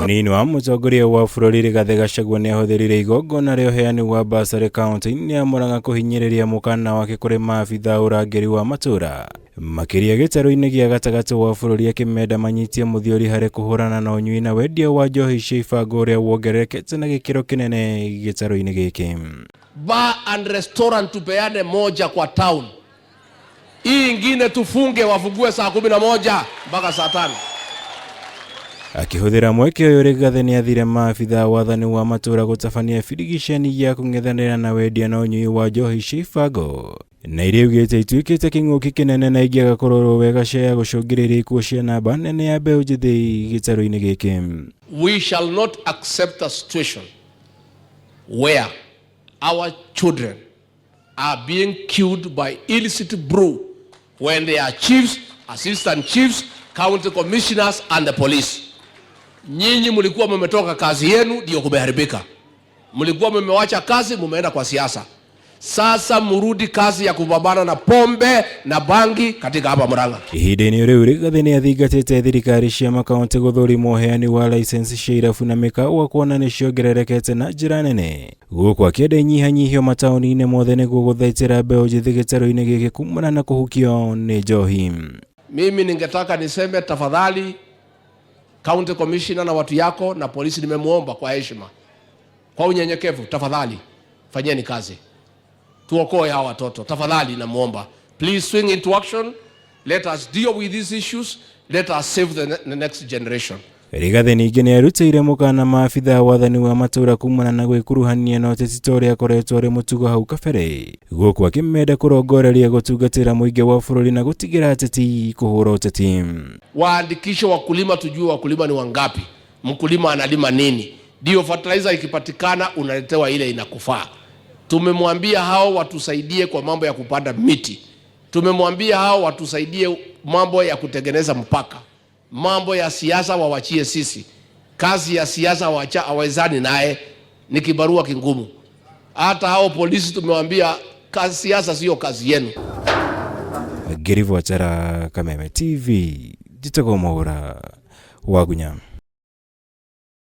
Mũnini wa mũtongoria wa bũrũri Rigathĩ Gachagua nĩahũthĩrire igongona rĩa ũheani wa bursary kaunti-inĩ ya Murang'a kũhinyĩrĩria mũkana wake kũrĩ maabitha a ũrangĩri wa matũra makĩria gĩtarũ-inĩ gĩa gatagatĩ wa bũrũri akĩmenda manyitie mũthiori harĩ kũhũrana na ũnyui na wendia wa njohi cia ibango ũrĩa wongererekete na gĩkĩro kĩnene gĩtarũ-inĩ gĩkĩ. Bar and restaurant tupeane moja kwa town. Hii ingine tufunge, wafungue saa 11 mpaka saa 5. Akĩhũthĩra mweke ũyũ Rigathĩ nĩathire maabitha a wathani wa matũra gũtabania birigiceni ya kũng'ethanĩra na wendia na ũnyui wa njohi cia ibango na iria augĩte ituĩkĩte kĩng'ũki kĩnene na ingĩaga kũrorwo wega ciaya gũcũngĩrĩria ikuũ cia namba nene ya mbeũ njĩthĩ gĩtarũ-inĩ gĩkĩ. We shall not accept a situation where our children are being killed by illicit brew when they are chiefs, assistant chiefs, county commissioners and the police. Nyinyi mlikuwa mmetoka kazi yenu ndio kumeharibika. Mlikuwa mmewacha kazi mumeenda kwa siasa. Sasa murudi kazi ya kupambana na pombe na bangi katika hapa Murang'a. Ihinda-inĩ rĩu Rigathĩ nĩ athingatĩte thirikari cia makaunti gũthũrima ũheani wa license cia irabu na mĩkawa kuona nĩ ciongererekete na njĩra nene gũkũ akĩenda inyihanyihio mataũni-inĩ mothe nĩguo gũthaitĩra mbeũ njĩthĩ gĩtarũ-inĩ gĩkĩ kumana na kũhukio nĩ njohi. Mimi ningetaka niseme tafadhali, county commissioner na watu yako na polisi, nimemuomba kwa heshima, kwa unyenyekevu, tafadhali fanyeni kazi, tuokoe hawa watoto tafadhali, namuomba please swing into action, let us deal with these issues, let us save the next generation. Rigathĩ ningĩ nĩ arutĩire mũkana maabitha a wathani wa matũra kumana na gwĩkuruhania na ũteti ta ũrĩa akoretwo arĩ mũtugo hau kabere gũkũ akĩmenda kũrongoreria gũtungatĩra mũingĩ wa bũrũri na gũtigĩra ateti kũhũra ũteti. Waandikishe wakulima, tujue wakulima ni wangapi, mkulima analima nini, ndio fertilizer ikipatikana unaletewa ile inakufaa. Tumemwambia hao watusaidie kwa mambo ya kupanda miti, tumemwambia hao watusaidie mambo ya kutengeneza mpaka, mambo ya siasa wawachie sisi. Kazi ya siasa wacha hawezani naye, ni kibarua kingumu. Hata hao polisi tumewambia kazi siasa sio kazi yenu. Ngĩribotera Kameme TV, njĩtagwo Mwaũra wa Gunya.